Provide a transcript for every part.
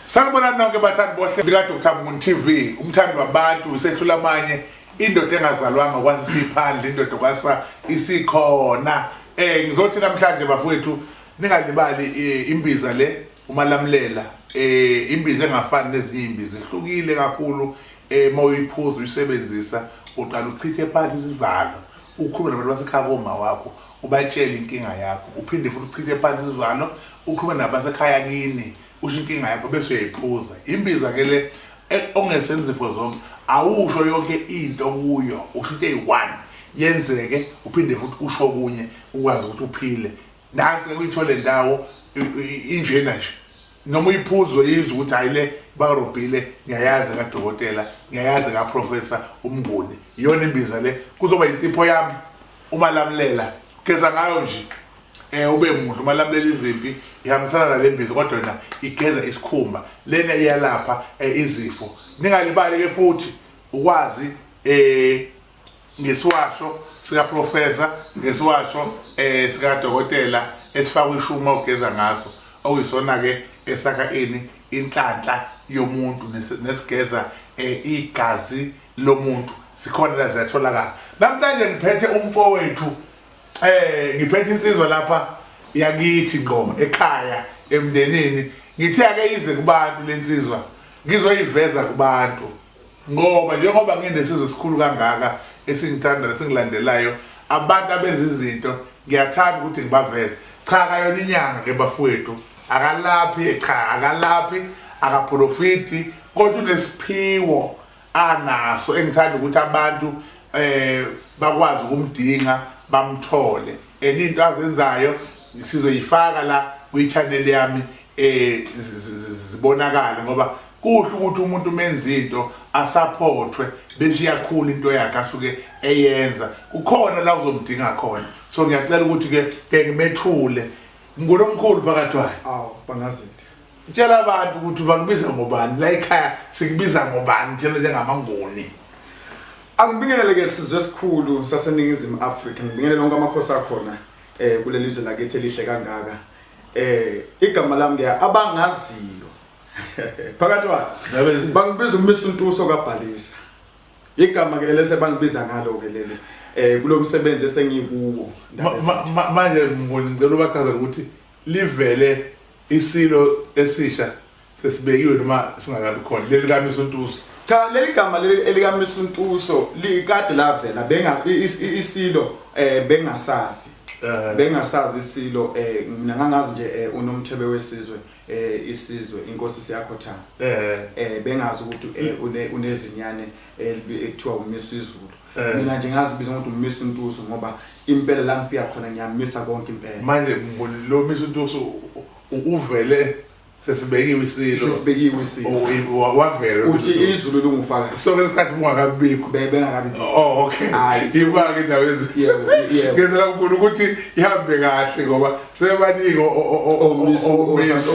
Sanibonani nonke bathandi bohle lika Dr Mnguni TV, umthandi wabantu isehlula amanye, indoda engazalwanga kwase siphandle, indoda kwasa isikhona. Ngizothi namhlanje bafowethu ningalibali imbiza le uMalamlela, imbiza engafani nezinye imbiza, ihlukile kakhulu. Mawuyiphuza uyisebenzisa uqala uchithe phansi isivalo, ukhulume nabantu basekhaya koma wakho, ubatshele inkinga yakho, uphinde futhi uchithe phansi isivalo, ukhulume nabasekhaya kini, usho inkinga yakho bese uyayiphuza. Imbiza ke le ongesenza izifo zonke, awusho yonke into kuyo, usho into eyi-one yenzeke, uphinde futhi usho okunye ukwazi ukuthi uphile. Nansi kuyithole ndawo injena nje, noma uyiphuzo yizwe ukuthi hayi le barobhile, ngiyayazi kadokotela, ngiyayazi kaprofessor uMnguni, iyona imbiza le. Kuzoba insipho yami uMalamlela, geza ngayo nje ube muhle. UMalamlela izimpi ihambisana nale mbiza, kodwa yona igeza isikhumba, lena iyalapha izifo. Ningalibali ke futhi ukwazi ngesiwasho sika professor, ngesiwasho sika dokotela esifakwa ishuma ugeza ngaso, okuyisona ke esakha ini inhlanhla yomuntu nesigeza igazi lomuntu. Sikhona la, ziyatholakala. Namhlanje ngiphethe umfowethu, ngiphethe insizwa lapha yakithi ngqo ekhaya emndenini. Ngithe ake ize kubantu lensizwa, ngizoyiveza kubantu ngoba njengoba nginesizwe esikhulu kangaka esingithanda nesingilandelayo, abantu abenza izinto ngiyathanda ukuthi ngibaveze. Cha, akayona inyanga ke bafowethu, akalaphi, cha akalaphi, akaprofiti, kodwa unesiphiwo anaso engithanda ukuthi abantu bakwazi ukumdinga bamthole. And into azenzayo sizoyifaka la kwi-channel yami zibonakale, ngoba kuhle ukuthi umuntu umenza into asupportwe bese iyakhula into yakhe asuke eyenza. Kukhona la uzomdinga khona, so ngiyacela ukuthi ke ke ngimethule ngolomkhulu phakathi wayo. Awu bangazithi. Tshela abantu ukuthi bakubiza ngobani la ekhaya, sikubiza ngobani thina njengamaNguni? Angibingelele ke sizwe esikhulu saseNingizimu Afrika, ngibingelele wonke amakhosi akhona kuleli zwe lakithi elihle kangaka. Igama lami ke abangaziyo phakathi wayo bangibiza uMisuntuso kaBhalisa. Igama ke leli sebangibiza ngalo ke leli kulo msebenzi esengikuwo. Manje Mnguni, ngicela ubachazele ukuthi livele isilo esisha sesibekiwe noma singakabi khona leli kaMisuntuso? Cha, leli gama leli elikaMisuntuso likade lavela, benga isilo bengasazi. Bengasazi isilo, mina ngangazi nje uNomthebe wesizwe, isizwe inkosi siyakhothama. Bengazi ukuthi unezinyane ekuthiwa uMisizulu. Mina nje ngazi biza ukuthi uMisuntuso ngoba impela la ngifika khona ngiyamisa konke impela. Manje Mnguni, lo Misuntuso uvele sesibekiwe isilo? Sesibekiwe isilo. Wavela izulu lingufakazi. So lesikhathi kungakabikho? Bengakabikho. Oh okay. Ibake indawo ezi. Yebo, yebo. Ngenzela uNkulunkulu ukuthi ihambe kahle ngoba sebaningi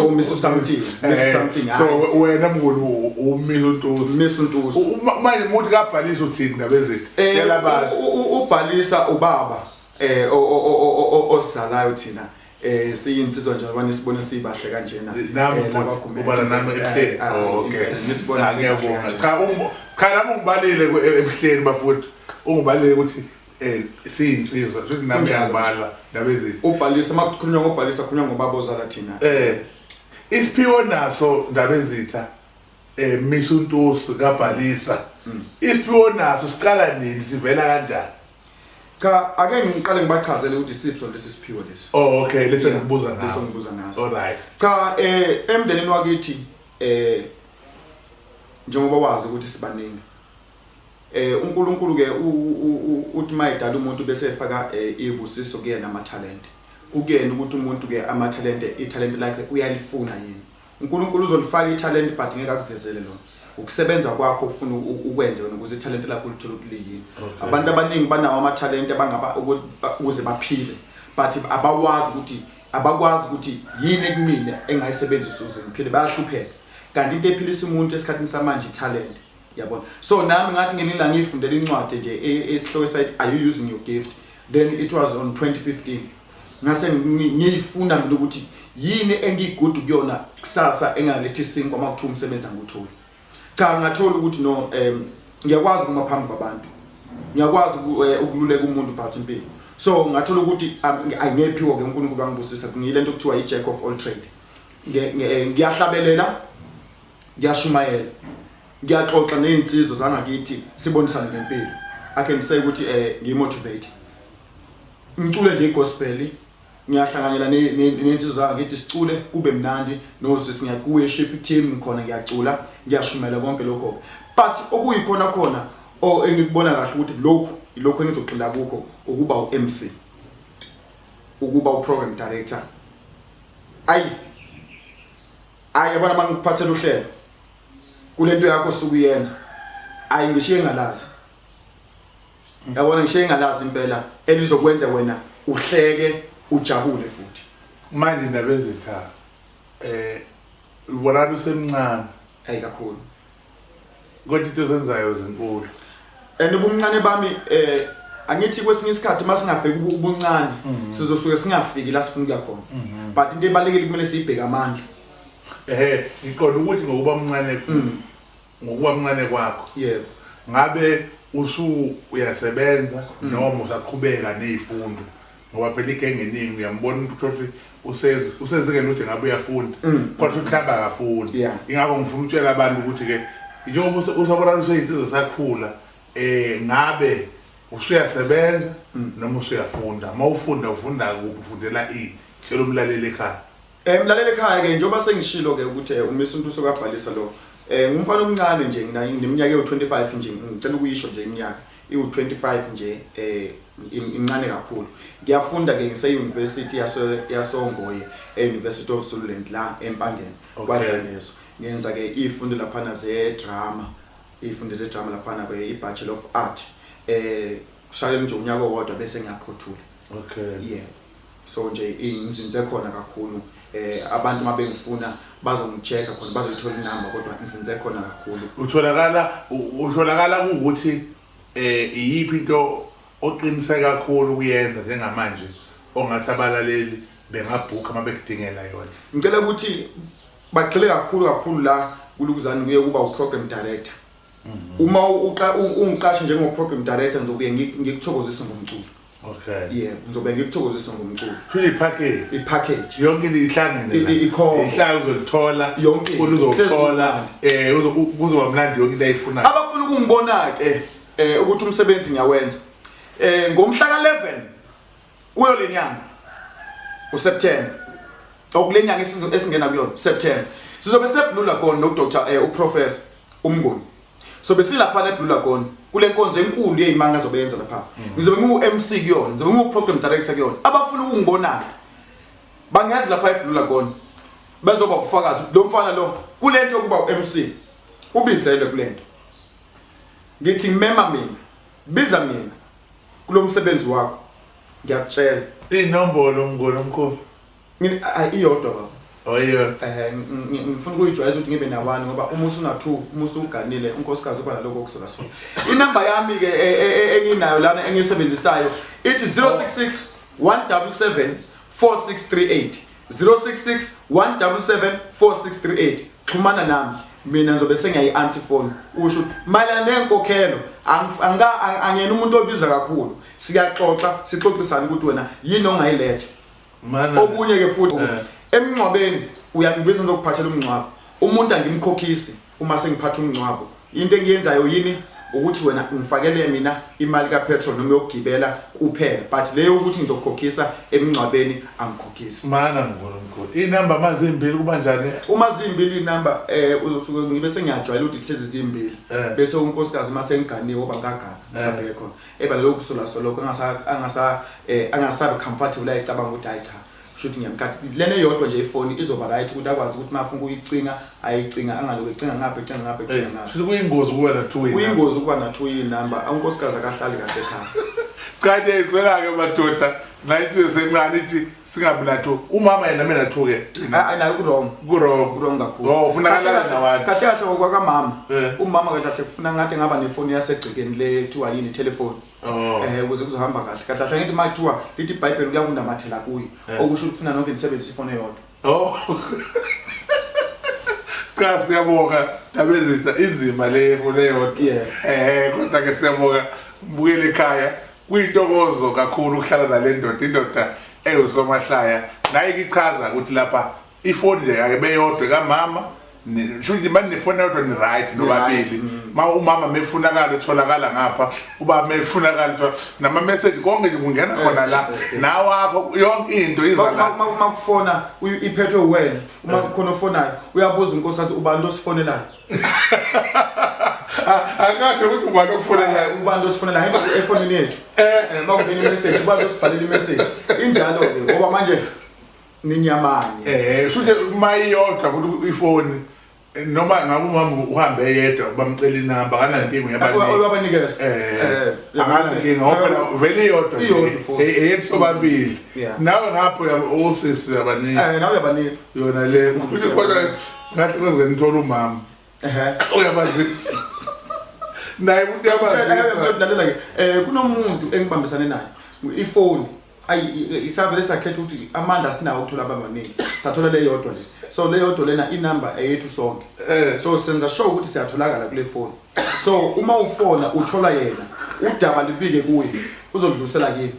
omisu something, misu something. So wena Mnguni uMisuntuso. Misuntuso. Manje umuntu kabhalisa uthini ndaba ezithi? Tshela abantu. Ubhalisa ubaba osizalayo thina. Siyinsizwa nje ngoba nisibone sibahle kanjena. Nami ubala nami ebuhleni. Oh okay. Nisibone Ngiyabonga. Cha cha nami ungibalile ebuhleni bafowethu. Ungibalile ukuthi siyinsizwa, futhi nami ngiyabala ndaba ezithi. Ubhalisa, makukhulunywa ngobhalisa khulunywa ngobaba ozala thina. Isiphiwo naso ndaba ezitha Misuntuso kaBhalisa. Isiphiwo naso siqala nini, sivela kanjani? Cha, ake ngiqale ngibachazele ukuthi isiphi lesi siphiwo lesi. Oh okay, lesi ngikubuza ngaso. Lesi ngibuza ngaso. All right. Cha, emndenini wakithi njengoba wazi ukuthi sibaningi. uNkulunkulu ke uthi mayedala umuntu bese efaka ibusiso kuyena amathalente. Kukuyena ukuthi umuntu ke amathalente, ithalente lakhe uyalifuna yini. uNkulunkulu uzolifaka ithalente but ngeke akuvezele lona. Ukusebenza kwakho ufuna ukwenze wena ukuze ithalente lakho ulithole ukuthi liyini. Abantu abaningi banawo amathalente abangaba ukuze baphile but abawazi ukuthi abakwazi ukuthi yini ekumina engayisebenzisa ukuze ngiphile, bayahlupheka. Kanti into ephilisa umuntu esikhathini samanje ithalente. Yabona. So nami ngathi ngelinye ilanga ngiyifundela incwadi nje esihloko sayithi "Are you using your gift?" Then it was on 2015. Ngase ngiyifuna mina ukuthi yini engigudu kuyona kusasa engalethi isinkwa uma kuthiwa umsebenzi angiwutholi. Cha, ngathola ukuthi no, ngiyakwazi ukuma phambi kwabantu, ngiyakwazi ukululeka umuntu about impilo. So ngathola ukuthi angephiwo ke, uNkulunkulu wangibusisa, ngiyile nto kuthiwa i-jack of all trade. Ngiyahlabelela, ngiyashumayela, ngiyaxoxa nezinsizwa zangakithi, sibonisane ngempilo. I can say ukuthi ngiyimotivate, ngicule nje igospel, ngiyahlanganyela nezinsizwa zangakithi, sicule kube mnandi nosisi, ngiyaku-worship team ngikhona, ngiyacula, ngiyashumela, konke lokho. But okuyikhona khona o engikubona kahle ukuthi lokhu ilokhu engizogxila kukho, ukuba u-MC, ukuba u-program director. Ayi ayi, yabona, uma ngikuphathela uhlelo kulento yakho osuke uyenza, ayi, ngishiye ngalazi, yabona, ngishiye ngalazi impela elizokwenza wena uhleke, ujabule futhi. Manje indaba ezitha, ubonakala usemncane. Ayi, kakhulu. Kodwa into ozenzayo zinkulu. And ubuncane bami, angithi kwesinye isikhathi masingabheka ubuncane sizosuke singafiki la sifuna ukuya khona, but into ebalekile kumele siyibheke amandla. Ehe, ngiqonda ukuthi ngokuba mncane kwakho, ngabe usu uyasebenza noma usaqhubeka nezifundo? Ngoba phela igenge eningi uyambona umuntu ukuthi usezingeni ukuthi ngabe uyafunda, kodwa futhi mhlawumbe akafundi. Ingakho ngifuna ukutshela abantu ukuthi-ke njengoba usabonana useyinsizwa sakhula, ngabe usuyasebenza noma usuyafunda? Uma ufunda, ufunda kuphi, ufundela ini? Tshela umlaleli ekhaya. Mlaleli ekhaya ke, njengoba sengishilo ke ukuthi umisa umuntu usokabhalisa lo. Ngumfana omncane nje, ngineminyaka ewu25 nje, ngicela ukuyisho nje iminyaka iwu25 nje, imncane kakhulu. Ngiyafunda ke, ngise university yase yasoNgoye, e-University of Zululand la eMpangeni, KwaDlalezo. Ngenza ke izifundo laphana ze drama, izifundo ze drama laphana ke, i-Bachelor of Art. Kushayela nje unyaka owodwa bese ngiyaphothula. Yeah, so nje ngizinze khona kakhulu. Abantu mabengifuna bazongichecka khona, bazoyithola inamba, kodwa ngizinze khona kakhulu. Utholakala kuwukuthi iyiphi into oqiniseka kakhulu ukuyenza njengamanje ongathi abalaleli bengabhukha uma bekudingela yona? Ngicela ukuthi bagxile kakhulu kakhulu la kulukuzani kuye kuba u-program director. Uma ungiqashe njengo-program director, ngizobuye ngikuthokozise ngomculo. Yeah, ngizobe ngikuthokozise ngomculo. Futhi ipackage. I-package. Yonke into ihlangene la. Ikhona. Ihlala uzolithola. Yonke into. Uzothola, kuzoba mnandi yonke into ayifunayo. Abafuna ukungibona ke ukuthi umsebenzi ngiyawenza, ngomhla ka-11 kuyo lenyanga uSeptember, okule nyanga esingena kuyona, September, sizobe seBlue Lagoon no Dr uProfessor uMnguni. Sobe silapha eBlue Lagoon kule nkonzo enkulu yeyimanga azobe yenza lapha. Ngizobe ngiwu MC kuyona, ngizobe ngiwu program director kuyona. Abafuna ukungibona bangeza lapha eBlue Lagoon, bezoba ubufakazi ukuthi lo mfana lo kulento yokuba u-MC ubizelwe kulento. Ngithi ngimema mina, biza mina kulo msebenzi wakho, ngiyakutshela. Inombolo, Mnguni omkhulu? Ayi, iyodwa baba. Oyiyo. Ngifuna ukuyijwayeza ukuthi ngibe nawani, ngoba uma usuna-two, uma usuganile unkosikazi uba naloko okusuka so. Inamba yami ke enginayo lana engiyisebenzisayo ithi 066 177 4638, 066 177 4638. Xhumana nami, mina ngizobe sengiyayi-answer phone. Usho ukuthi mayelana nenkokhelo, angiyena umuntu obiza kakhulu. Siyaxoxa, sixoxisane ukuthi wena yini ongayiletha. Mana. Okunye ke futhi, emngcwabeni uyangibiza ngizokuphathela umngcwabo, umuntu angimkhokhisi uma sengiphatha umngcwabo. Into engiyenzayo yini ukuthi wena ungifakele mina imali kapetrol noma yokugibela kuphela, but leyo ukuthi ngizokukhokhisa emngcwabeni, angikhokhisi. Mana, Mnguni omkhulu, inamba mazimbili kuba njani? Uma zimbili inamba, uzosuke ngibe sengiyajwayela ukuthi hlezi zimbili. Bese unkosikazi uma sengiganiwe, oba ngagana, mhlawumbe khona eba lokhu kusola solokho angasabi comfortable, ayicabanga ukuthi hayi cha, kusho ukuthi ngiyamkhathi. Lena eyodwa nje ifoni izoba right ukuthi akwazi ukuthi uma afuna ukuyicinga ayicinga, angalokhu ecinga ngapha, ecinga ngapha, ecinga ngapha. Futhi kuyingozi ukuba na two. Kuyingozi ukuba na-two iy'namba, unkosikazi akahlali kahle ekhaya. Cha, niyayizwela-ke madoda, nayinsizwe sencane ithi singabi na-two. Umama yena mina two-ke? Hayi, naye ku-wrong. Ku-wrong. Ku-wrong kakhulu. Oh, ufunakala Kahle kahle- nawani. Kahle kahle ngokwakamama, umama kahle kahle kufuna ngathi ngaba nefoni yasegcekeni le kuthiwa yini, telefoni. Ukuze kuzohamba kahle. Kahle kahle ngithi uma kuthiwa lithi iBhayibheli kuyakunamathela kuyo, okusho ukuthi kufuna nonke nisebenzise ifoni eyodwa. Oh. Cha siyabonga Ndabezitha inzima le leyo. Yeah. Kodwa ke siyabonga mbukele ekhaya kuyintokozo kakhulu ukuhlala nale ndoda indoda ewusomahlaya naye ichaza ukuthi lapha ifoni nje ake beyodwa kamama sho ukuthi manje nefoni eyodwa ni right nobabili ma umama mefunakala utholakala ngapha uba mefunakala uthola nama message konke nje kungena khona la nawakho yonke into iza la. Makufona iphethwe wena, uma kukhona ofonayo uyabuza unkosikazi ubani losifonelayo. Akasho ukuthi ubani okufonelayo. Ubani losifonelayo efonini yethu. Makungena i-message ubani losibhalela i-message. Injalo-ke ngoba manje ninyamanye. Shuthi uma iyodwa futhi ifoni noma ngabe umama uhambe eyedwa bamcela inamba akanankinga uyabanika. Uyabanikeza. Akanankinga ngoba phela vele iyodwa nje. Iyodwa ifoni. Eyethu sobabili. Yeah. Nawe ngapho usisi uyabanika. Nawe uyabanika. Yona le kodwa ngahle kweze ngithola umama. Uyabazisa. Naye umuntu uyabazisa. Lalela ke. Kunomuntu engibambisane naye. Ifoni ayi isavele sakhetha ukuthi amandla sinawo ukuthola abaningi. Sathola le yodwa le. So le yodwa lena inamba eyethu sonke. So senza sure ukuthi siyatholakala kule phone. So uma ufona uthola yena, udaba libike kuye, uzodlulisela kimi.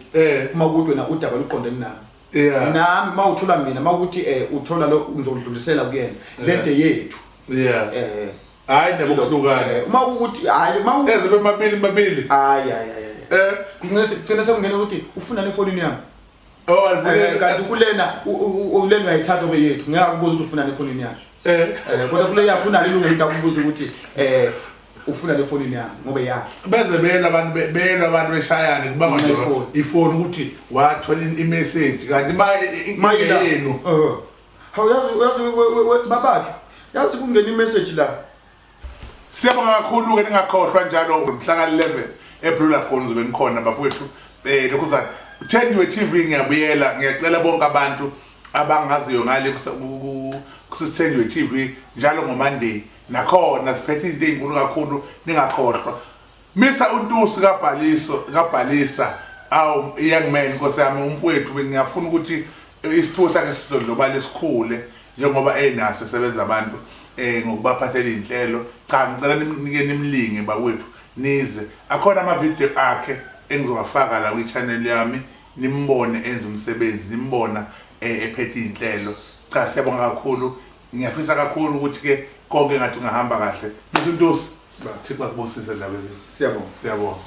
Uma kuthi wena udaba luqondene nami. Yeah. Nami mawuthola mina mawukuthi uthola lo ngizodlulisela kuyena. Lento yethu. Yeah. Hayi nabokuhlukana. Uma ukuthi hayi uma eze bemabili mabili. Hayi hayi hayi. Kugcina sekungena ukuthi ufuna nefonini yami. Oh alivulele kanti kulena ulena uyayithatha obe yethu. Ngeke akubuze ukuthi ufuna nefonini yami. Kodwa kule yakho unalo ilungelo ukuthi akubuze ukuthi ufuna lefonini yami ngoba yakhe. Beze bela abantu bela abantu beshayane kubanga nje ifoni ukuthi wathola i-message kanti ma yenu. Hawu yazi babakhe. Yazi kungena i-message la. Siyabonga kakhulu ke ningakhohlwa njalo mhla ka-11 eBlue Lagoon nizobe nikhona bafowethu. Lokhuzana Thenjiwe TV ngiyabuyela ngiyacela bonke abantu abangaziyo ngale kusisithenjiwe TV njalo ngoMonday nakhona siphethe izinto ezinkulu kakhulu ningakhohlwa. Misa uNtusi kaBhaliso kaBhalisa awu young man nkosi yami umfowethu ngiyafuna ukuthi isiphiwo sakhe sidlondlobale sikhule njengoba enaso esebenza abantu ngokubaphathela inhlelo. Cha ngicela nike nimlinge bakwethu nize akhona ama video akhe engizowafaka la kwi channel yami nimbone enza umsebenzi nimbona ephethe inhlelo. Cha siyabonga kakhulu ngiyafisa kakhulu ukuthi ke konke ngathi ungahamba kahle. Mr Ntusi, Thixo akubusise Ndabezitha. Siyabonga. Siyabonga.